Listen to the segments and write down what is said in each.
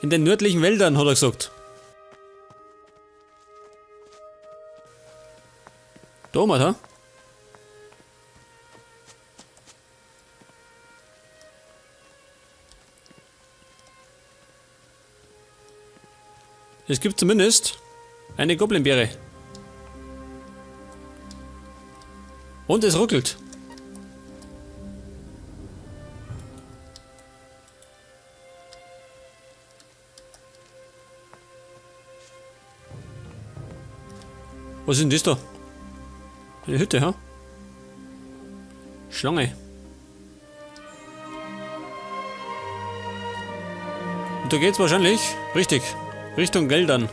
In den nördlichen Wäldern, hat er gesagt. Da mal, ha? Es gibt zumindest eine Goblinbeere. Und es ruckelt. Was ist denn das da? Eine Hütte, ha? Schlange. Und da geht's wahrscheinlich, richtig, Richtung Geldern.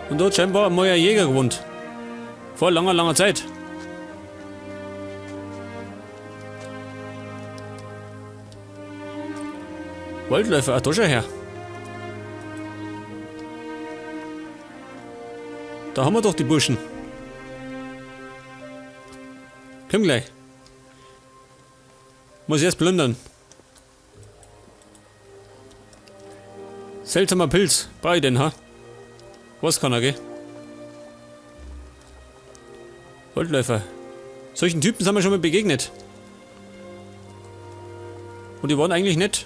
Und dort scheinbar einmal ein Jäger gewohnt. Vor langer, langer Zeit. Waldläufer, ach, da schau her. Da haben wir doch die Burschen. Komm gleich. Muss ich erst plündern. Seltsamer Pilz. Brauch ich den, ha? Was kann er, gell? Waldläufer. Solchen Typen sind wir schon mal begegnet. Und die waren eigentlich nett.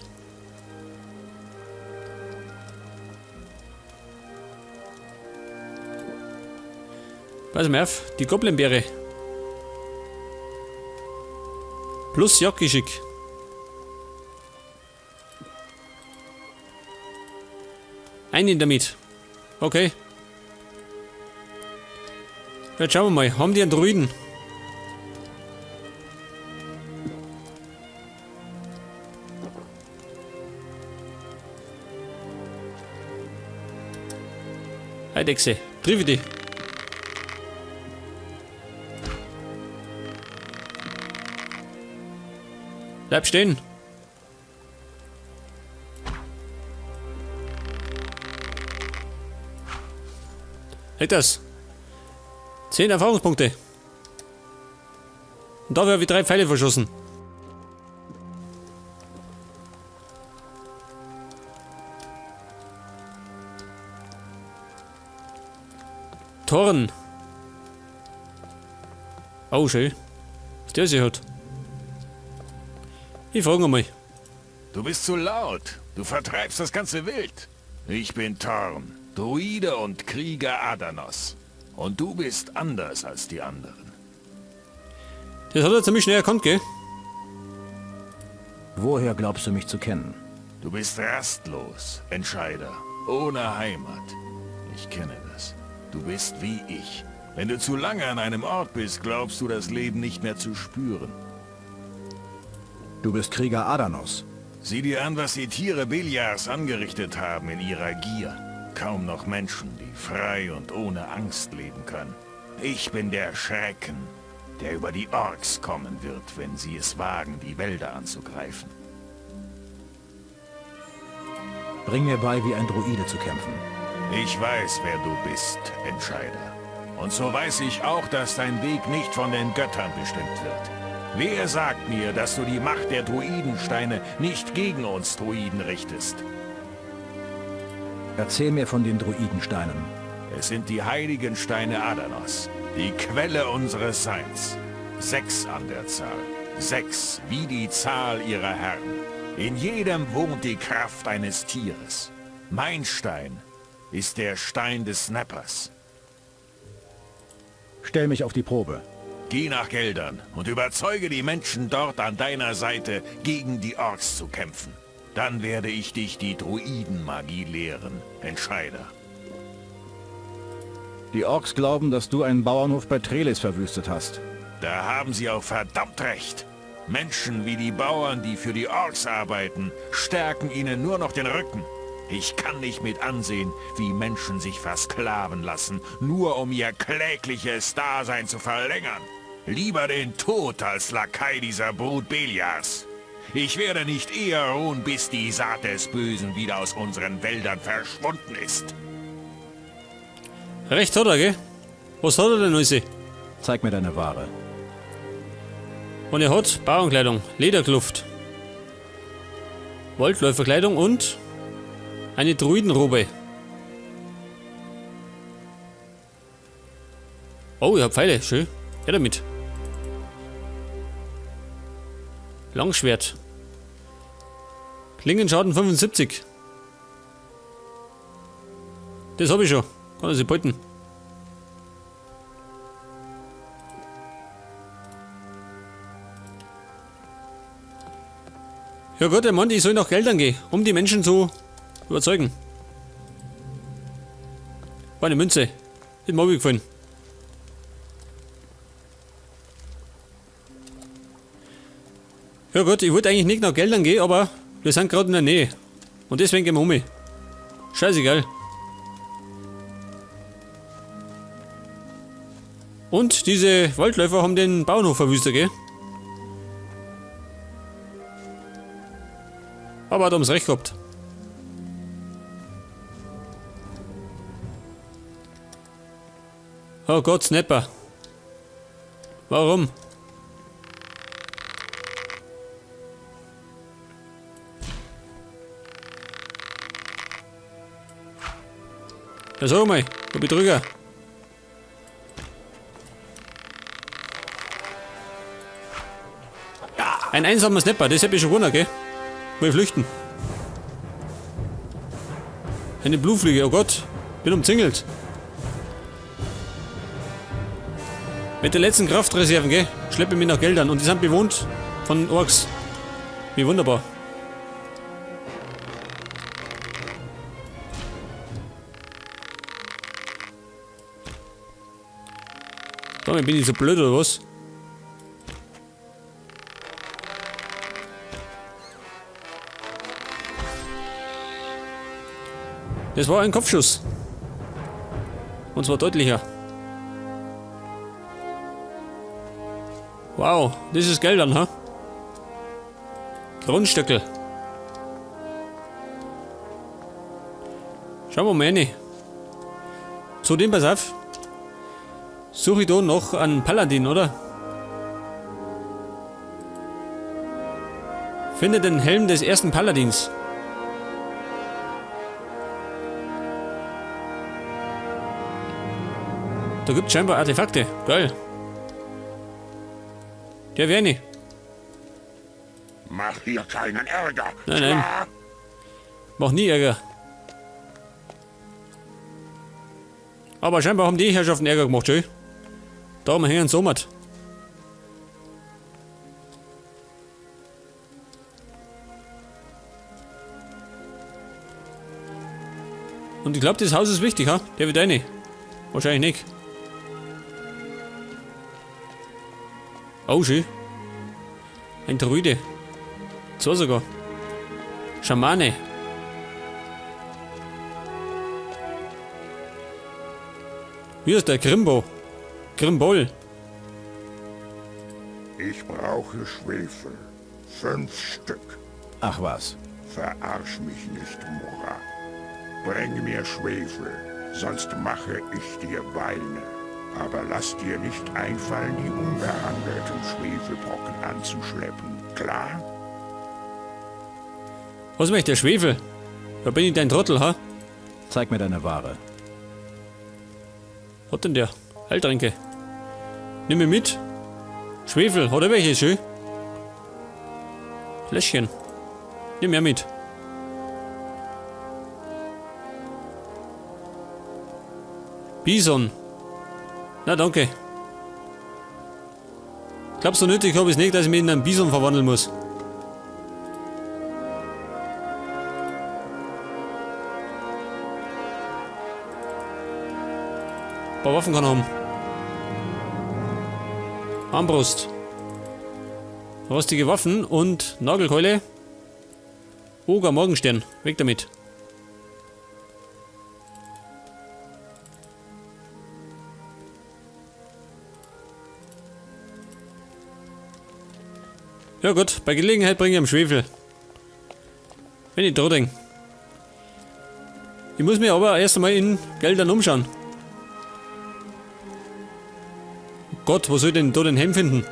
Pass mal auf, die Goblinbeere. Plus Jagdgeschick. Einen damit. Okay. Jetzt schauen wir mal. Haben die einen Druiden? Eidechse, triff ich die. Bleib stehen. Hält das? 10 Erfahrungspunkte. Und dafür habe ich 3 Pfeile verschossen. Torn. Oh, schön. Was der sich hat. Ich frage mal. Du bist zu laut. Du vertreibst das ganze Wild. Ich bin Torn, Druide und Krieger Adanos. Und du bist anders als die anderen. Das hat er ziemlich schnell erkannt, gell? Woher glaubst du mich zu kennen? Du bist rastlos, Entscheider, ohne Heimat. Ich kenne das. Du bist wie ich. Wenn du zu lange an einem Ort bist, glaubst du das Leben nicht mehr zu spüren. Du bist Krieger Adanos. Sieh dir an, was die Tiere Beliars angerichtet haben in ihrer Gier. Kaum noch Menschen, die frei und ohne Angst leben können. Ich bin der Schrecken, der über die Orks kommen wird, wenn sie es wagen, die Wälder anzugreifen. Bring mir bei, wie ein Druide zu kämpfen. Ich weiß, wer du bist, Entscheider. Und so weiß ich auch, dass dein Weg nicht von den Göttern bestimmt wird. Wer sagt mir, dass du die Macht der Druidensteine nicht gegen uns Druiden richtest? Erzähl mir von den Druidensteinen. Es sind die heiligen Steine Adanos, die Quelle unseres Seins. 6 an der Zahl. 6, wie die Zahl ihrer Herren. In jedem wohnt die Kraft eines Tieres. Mein Stein ist der Stein des Snappers. Stell mich auf die Probe. Geh nach Geldern und überzeuge die Menschen dort an deiner Seite, gegen die Orks zu kämpfen. Dann werde ich dich die Druidenmagie lehren, Entscheider. Die Orks glauben, dass du einen Bauernhof bei Trelis verwüstet hast. Da haben sie auch verdammt recht. Menschen wie die Bauern, die für die Orks arbeiten, stärken ihnen nur noch den Rücken. Ich kann nicht mit ansehen, wie Menschen sich versklaven lassen, nur um ihr klägliches Dasein zu verlängern. Lieber den Tod als Lakai dieser Brut Beliars. Ich werde nicht eher ruhen, bis die Saat des Bösen wieder aus unseren Wäldern verschwunden ist. Recht hat er, gell? Was hat er denn, Heusi? Zeig mir deine Ware. Und er hat Bauernkleidung, Lederkluft, Waldläuferkleidung und eine Druidenrobe. Oh, ich hab Pfeile, schön. Her damit. Langschwert. Klingenschaden 75. Das hab ich schon. Kann ich sie beuten. Ja gut, der Mann, ich soll nach Geldern gehen, um die Menschen zu überzeugen. War eine Münze. Ist mir gefallen. Ja gut, ich wollte eigentlich nicht nach Geldern gehen, aber wir sind gerade in der Nähe. Und deswegen gehen wir um. Scheißegal. Und diese Waldläufer haben den Bauernhof verwüstet, gell? Aber hat ums Recht gehabt. Oh Gott, Snapper. Warum? Ja, sag mal, du Betrüger. Ein einsamer Snapper, das hätte ich schon gewundert, gell? Will flüchten. Eine Blutfliege, oh Gott. Bin umzingelt. Mit den letzten Kraftreserven, gell? Schleppe mich nach Geldern und die sind bewohnt von Orks. Wie wunderbar. Damit bin ich so blöd oder was? Das war ein Kopfschuss. Und zwar deutlicher. Wow, das ist Geld dann, ha? Grundstöckel. Schauen wir mal rein. Zudem, pass auf. Suche ich da noch einen Paladin, oder? Finde den Helm des ersten Paladins. Da gibt's scheinbar Artefakte. Geil. Der wär nicht. Mach hier keinen Ärger. Nein, nein. Klar? Mach nie Ärger. Aber scheinbar haben die Herrschaften Ärger gemacht, schön. Darum hängen sie um. Und ich glaub, das Haus ist wichtig, ha? Der wird rein. Wahrscheinlich nicht. Oh, schön. Ein Druide. Zwei sogar. Schamane. Hier ist der Grimbo. Grimbol. Ich brauche Schwefel. 5 Stück. Ach was. Verarsch mich nicht, Murra. Bring mir Schwefel, sonst mache ich dir Beine. Aber lass dir nicht einfallen, die unbehandelten Schwefelbrocken anzuschleppen. Klar? Was möchte der Schwefel? Da bin ich dein Trottel, ha? Zeig mir deine Ware. Was denn der? Heiltränke. Nimm mich mit. Schwefel, hat er welche, schön? Fläschchen. Nimm mehr mit. Bison. Na danke. Glaubst du nötig hab ich's nicht, dass ich mich in einen Bison verwandeln muss. Ein paar Waffen kann er haben. Armbrust. Rostige Waffen und Nagelkeule. Oger Morgenstern. Weg damit. Ja gut, bei Gelegenheit bringe ich am Schwefel. Wenn ich dran denk. Ich muss mir aber erst einmal in Geldern umschauen. Oh Gott, wo soll ich denn da den Helm finden?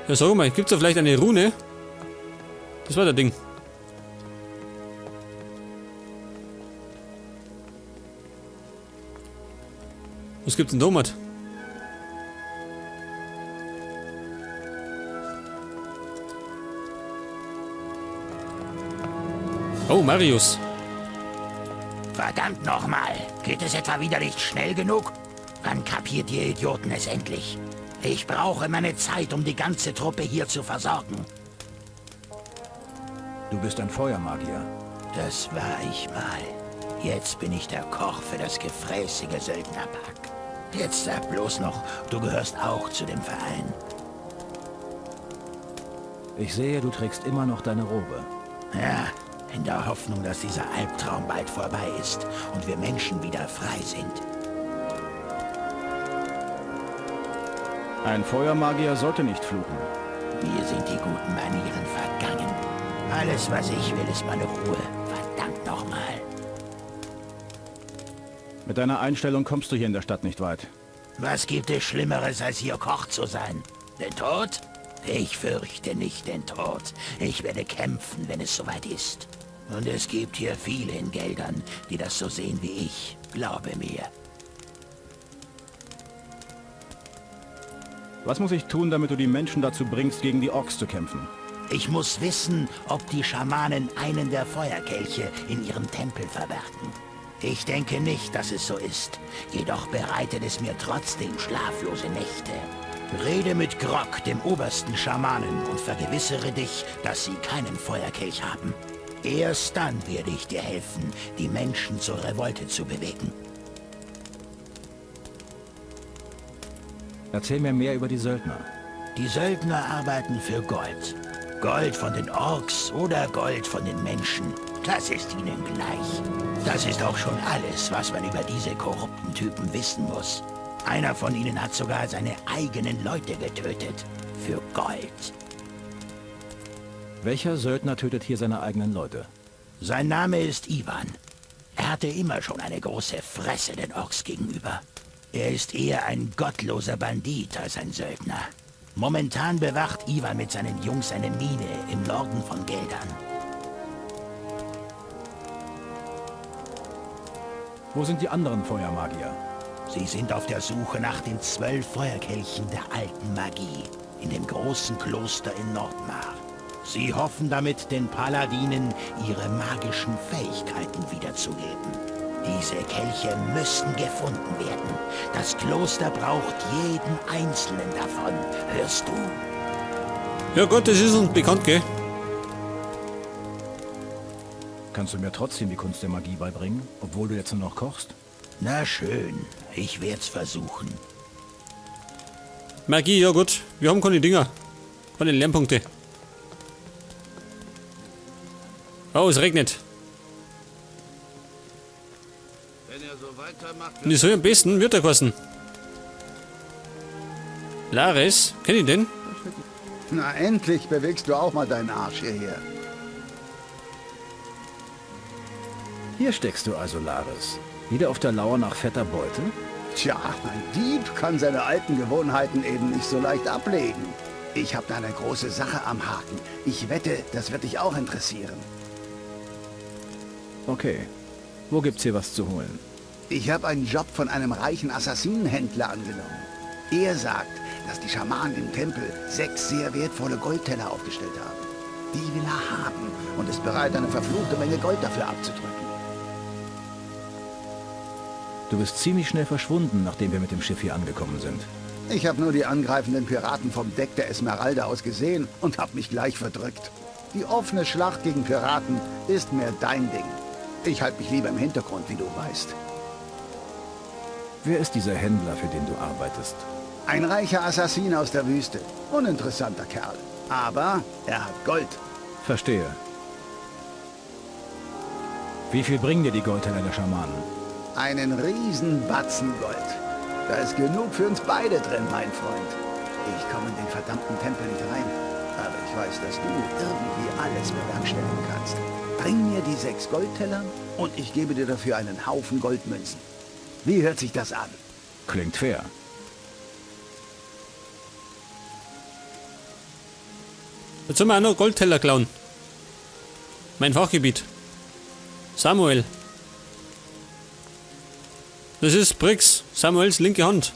Ja, sag mal, gibt's da vielleicht eine Rune? Das war der Ding. Was gibt's denn da, Matt? Oh, Marius. Verdammt nochmal. Geht es etwa wieder nicht schnell genug? Wann kapiert ihr Idioten es endlich? Ich brauche meine Zeit, um die ganze Truppe hier zu versorgen. Du bist ein Feuermagier. Das war ich mal. Jetzt bin ich der Koch für das gefräßige Söldnerpack. Jetzt sag bloß noch, du gehörst auch zu dem Verein. Ich sehe, du trägst immer noch deine Robe. Ja, in der Hoffnung, dass dieser Albtraum bald vorbei ist und wir Menschen wieder frei sind. Ein Feuermagier sollte nicht fluchen. Mir sind die guten Manieren vergangen. Alles, was ich will, ist meine Ruhe. Verdammt nochmal. Mit deiner Einstellung kommst du hier in der Stadt nicht weit. Was gibt es Schlimmeres, als hier Koch zu sein? Den Tod? Ich fürchte nicht den Tod. Ich werde kämpfen, wenn es soweit ist. Und es gibt hier viele in Geldern, die das so sehen wie ich. Glaube mir. Was muss ich tun, damit du die Menschen dazu bringst, gegen die Orks zu kämpfen? Ich muss wissen, ob die Schamanen einen der Feuerkelche in ihrem Tempel verbergen. Ich denke nicht, dass es so ist. Jedoch bereitet es mir trotzdem schlaflose Nächte. Rede mit Grog, dem obersten Schamanen, und vergewissere dich, dass sie keinen Feuerkelch haben. Erst dann werde ich dir helfen, die Menschen zur Revolte zu bewegen. Erzähl mir mehr über die Söldner. Die Söldner arbeiten für Gold. Gold von den Orks oder Gold von den Menschen. Das ist ihnen gleich. Das ist auch schon alles, was man über diese korrupten Typen wissen muss. Einer von ihnen hat sogar seine eigenen Leute getötet. Für Gold. Welcher Söldner tötet hier seine eigenen Leute? Sein Name ist Ivan. Er hatte immer schon eine große Fresse den Orks gegenüber. Er ist eher ein gottloser Bandit als ein Söldner. Momentan bewacht Ivan mit seinen Jungs eine Mine im Norden von Geldern. Wo sind die anderen Feuermagier? Sie sind auf der Suche nach den 12 Feuerkelchen der alten Magie in dem großen Kloster in Nordmar. Sie hoffen damit, den Paladinen ihre magischen Fähigkeiten wiederzugeben. Diese Kelche müssen gefunden werden. Das Kloster braucht jeden einzelnen davon. Hörst du? Ja Gott, das ist uns bekannt, gell? Kannst du mir trotzdem die Kunst der Magie beibringen, obwohl du jetzt nur noch kochst? Na schön, ich werd's versuchen. Magie, ja gut. Wir haben keine Dinger. Keine Lernpunkte. Oh, es regnet. Und ich soll am besten, wird er kosten. Lares, kenn ich den? Na endlich bewegst du auch mal deinen Arsch hierher. Hier steckst du also, Lares. Wieder auf der Lauer nach fetter Beute? Tja, ein Dieb kann seine alten Gewohnheiten eben nicht so leicht ablegen. Ich habe da eine große Sache am Haken. Ich wette, das wird dich auch interessieren. Okay. Wo gibt's hier was zu holen? Ich habe einen Job von einem reichen Assassinenhändler angenommen. Er sagt, dass die Schamanen im Tempel 6 sehr wertvolle Goldteller aufgestellt haben. Die will er haben und ist bereit, eine verfluchte Menge Gold dafür abzudrücken. Du bist ziemlich schnell verschwunden, nachdem wir mit dem Schiff hier angekommen sind. Ich habe nur die angreifenden Piraten vom Deck der Esmeralda aus gesehen und habe mich gleich verdrückt. Die offene Schlacht gegen Piraten ist mehr dein Ding. Ich halte mich lieber im Hintergrund, wie du weißt. Wer ist dieser Händler, für den du arbeitest? Ein reicher Assassin aus der Wüste. Uninteressanter Kerl. Aber er hat Gold. Verstehe. Wie viel bringen dir die Goldteller der Schamanen? Einen riesen Batzen Gold. Da ist genug für uns beide drin, mein Freund. Ich komme in den verdammten Tempel nicht rein. Aber ich weiß, dass du irgendwie alles bewerkstelligen kannst. Bring mir die 6 Goldteller und ich gebe dir dafür einen Haufen Goldmünzen. Wie hört sich das an? Klingt fair. Jetzt sollen wir auch noch Goldteller klauen. Mein Fachgebiet. Samuel. Das ist Brix, Samuels linke Hand.